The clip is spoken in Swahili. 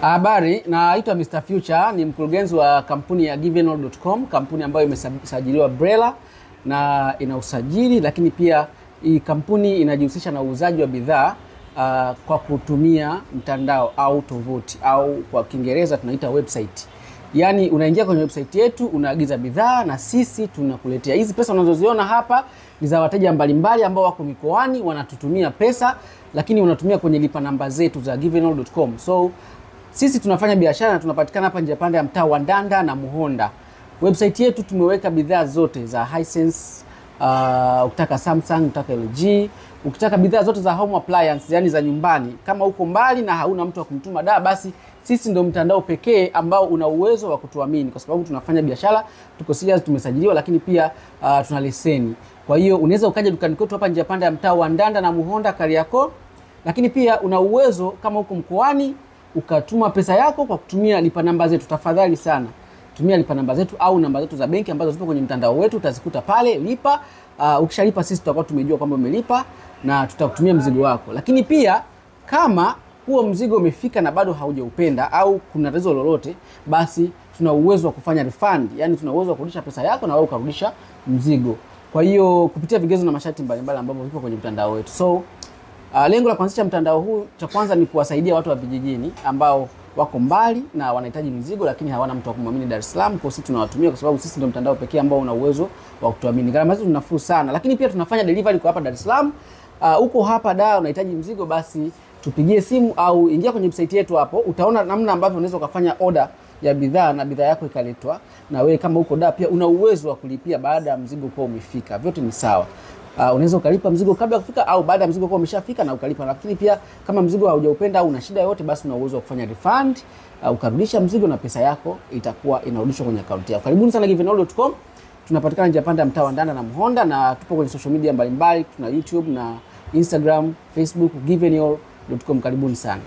Habari, naitwa Mr. Future, ni mkurugenzi wa kampuni ya Givenall.com, kampuni ambayo imesajiliwa BRELA na ina usajili, lakini pia hii kampuni inajihusisha na uuzaji wa bidhaa kwa kutumia mtandao au tovuti au kwa Kiingereza tunaita website. Yaani unaingia kwenye website yetu, unaagiza bidhaa na sisi tunakuletea. Hizi pesa unazoziona hapa ni za wateja mbalimbali ambao wako mikoani wanatutumia pesa, lakini unatumia kwenye lipa namba zetu za Givenall.com. So sisi tunafanya biashara na tunapatikana hapa njia panda ya mtaa wa Ndanda na Muhonda. Website yetu tumeweka bidhaa zote za Hisense, ukitaka Samsung, ukitaka LG, ukitaka bidhaa zote za home appliance, yani za nyumbani. Kama uko mbali na hauna mtu wa kumtuma da, basi sisi ndio mtandao pekee ambao una uwezo wa kutuamini kwa sababu tunafanya biashara, tuko serious, tumesajiliwa, lakini pia tuna leseni. Kwa hiyo unaweza ukaja dukani kwetu hapa njia panda ya mtaa wa Ndanda na Muhonda Kariakoo, lakini pia una uwezo kama uko mkoani ukatuma pesa yako kwa kutumia lipa namba zetu. Tafadhali sana tumia lipa namba zetu au namba zetu za benki ambazo zipo kwenye mtandao wetu, utazikuta pale. Lipa. Ukishalipa sisi tutakuwa tumejua kwamba umelipa na tutakutumia mzigo wako. Lakini pia kama huo mzigo umefika na bado haujaupenda au kuna tatizo lolote, basi tuna uwezo wa kufanya refund, yani tuna uwezo wa kurudisha pesa yako na wewe ukarudisha mzigo. Kwa hiyo kupitia vigezo na masharti mbalimbali ambavyo vipo kwenye mtandao wetu. So lengo la kuanzisha mtandao huu, cha kwanza ni kuwasaidia watu wa vijijini ambao wako mbali na wanahitaji mzigo lakini hawana mtu wa kumwamini Dar es Salaam. Kwa sisi tunawatumia kwa sababu sisi ndio mtandao pekee ambao una uwezo wa kutuamini. Gharama zetu nafuu sana, lakini pia tunafanya delivery kwa hapa Dar es Salaam. Uko hapa da unahitaji mzigo, basi tupigie simu au ingia kwenye website yetu, hapo utaona namna ambavyo unaweza ukafanya order ya bidhaa na bidhaa yako ikaletwa, na wewe kama uko da pia una uwezo wa kulipia baada ya mzigo kuwa umefika. Vyote ni sawa. Unaweza ukalipa mzigo kabla ya kufika au baada ya mzigo kuwa umeshafika na ukalipa. Lakini pia kama mzigo haujaupenda au una shida yoyote, basi una uwezo wa kufanya refund, ukarudisha mzigo na pesa yako itakuwa inarudishwa kwenye akaunti yako. Karibuni sana Givenall.com. Tunapatikana njia panda ya mtaa wa Ndanda na Muhonda, na tupo kwenye social media mbalimbali, tuna YouTube na Instagram, Facebook, Givenall.com. Karibuni sana.